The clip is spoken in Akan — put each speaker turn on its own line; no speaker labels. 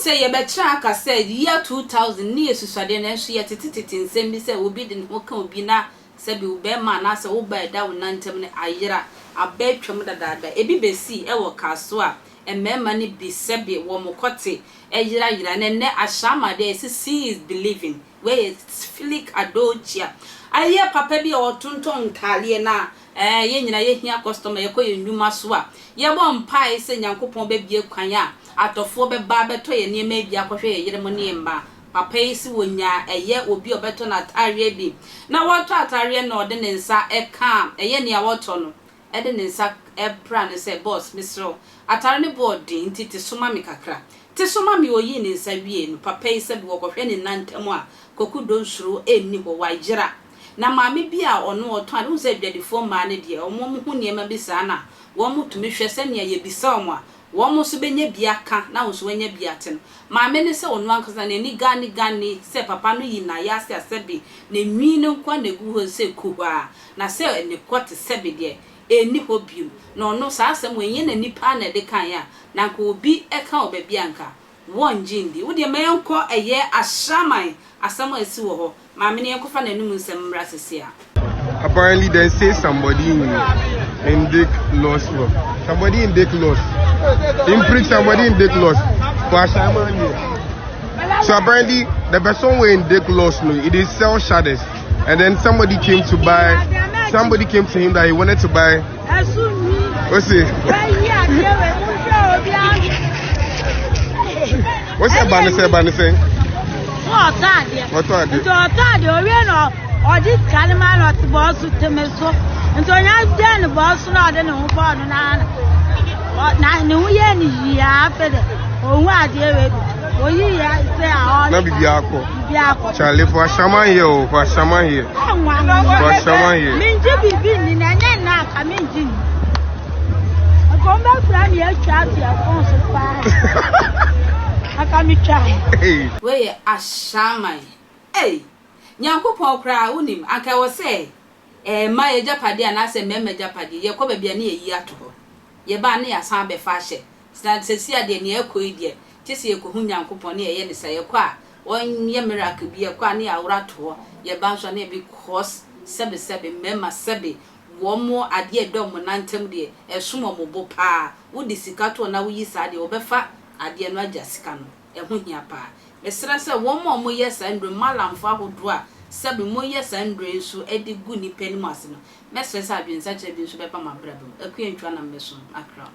sɛ yɛbɛtra aka sɛ year 2000 ne yɛ susuadeɛ, nanso yɛtetetete nsɛm bi sɛ obi de ne ho ka obi na sɛbi wo bɛrima anaasɛ wo ba ɛda wo nan ntam no ayera aba atwam dadaada. Ebi bɛsii ɛwɔ Kasoa a mmarima no bi sɛbi wɔn kɔte ɛyerayera. Na nnɛ Ashaiman deɛ, yɛsɛ see is believing. Wei yɛ Felix Adokyia, ayɛ papa bi a ɔtontɔn ntaaleɛ na yɛn nyinaa yɛhia customer. Yɛkɔ yɛn nnwuma so a, yɛbɔ mpae sɛ Nyankopɔn bɛbie kwan a atɔfoɔ bɛba bɛtɔ yɛn nneɛma bi akɔhwɛ yɛn yere mu ne yɛn mma. Papa yi si wɔnya ɛyɛ obi a ɔbɛtɔ n'ataareɛ bi na wɔtɔ ataareɛ na ɔde ne nsa ɛka ɛyɛ nea wɔtɔ no, ɛde ne nsa ɛpra no sɛ, "Boss, mesrɛ, atare ne bɔɔ den nti te soma me kakra, te soma me." Oyi ne nsa wie no, papa yi sɛ bi wɔkɔhwɛ ne nantam a koku donsoro ɛnni hɔ, wayera. Na maame bi a ɔno ɔtɔn ade, wohu sɛ adwadifoɔ mmaa no deɛ, ɔmo ho nneɛma bi saa na wɔn tumi hwɛ sɛnea yɛbisa wɔn a, wɔn nso bɛnya bi aka na wɔn nso wɔanya bi ate no. Maame ne sɛ ɔno ankasa n'ani gane gane sɛ papa no yi n'ayɛ ase asɛbe na nwi no nko na egu hɔ sɛ kuhua na sɛ ne kɔ te sɛbe deɛ ɛnni hɔ bio. Na ɔno saa asɛm wɔ ɛnyɛ n'ani paa na ɛde kan a na nka obi ɛka wɔ baabi a nka wɔngye ndi. Wodeɛ ma yɛnkɔ ɛyɛ Ashaiman, asɛm a ɛsi wɔ hɔ. Maame no, yɛnkɔfa n'anim nsɛm mmra sisi a.
Apparently, they say somebody in Dick lost. Well, somebody in Dick lost. In preach somebody in Dick lost. For Ashaiman here. So apparently, the person who in Dick lost, no, it is sell shadows. And then somebody came to buy. Somebody came to him that he wanted to buy. What's it? What's that banner say? Banner say?
Ɔtɔ adeɛ.
Ɔtɔ adeɛ.
Nti ɔtɔ adeɛ owie na ɔde sika no ma na ɔte bɔɔso teme so, nti onya gye ne bɔɔso na ɔde ne ho bɔɔ no na ne ho yɛ ne yie. Afei de ohun adeɛ wei bi oyi yɛ sɛ a
Na bibi akɔ.
Bibi akɔ.
Charlie, for Ashaiman here, oh, for Ashaiman here.
Ɛnwa.
For Ashaiman here.
Mengye biribi nni na ɛnyɛ nna aka mengye nni. Nka ɔmbɛfra me atwa ato ɛfon so paa aka metwa.
Hey.
Wei yɛ Ashaiman. Ei, Nyankopɔn koraa wonim anka ɛwɔ sɛ mma yɛ gyapadeɛ anaasɛ mmarima gyapadeɛ, yɛkɔ baabi a ne yɛyi ato hɔ, yɛbaa ne yɛasan abɛfa ahyɛ. Na sɛsi adeɛ nea ɛkɔ yi deɛ, kye sɛ yɛkɔhu Nyankopɔn ne yɛyɛ ne sa yɛkɔ a wɔnyɛ miracle bi, yɛkɔ a ne yɛaworo ato hɔ, yɛba nso a ne yɛ because sɛbesɛbe mmarima sɛbe wɔn mo adeɛ ɛdɔ mo nantam deɛ ɛsom wɔn bo paa. Wode sika to na woyi saa deɛ, wɔbɛfa adeɛ no agya sika no. Ɛho hia paa. Mesrɛ sɛ wɔn a wɔyɛ saa nduro, malamfo ahodoɔ a sɛbi moyɛ saa nduro yi nso de gu nipa anim ase no, mɛsrɛ sɛ adwensakyerɛ bi nso bɛba mo abrabɔ mu. Akua ntwa na mmɛsom Akra.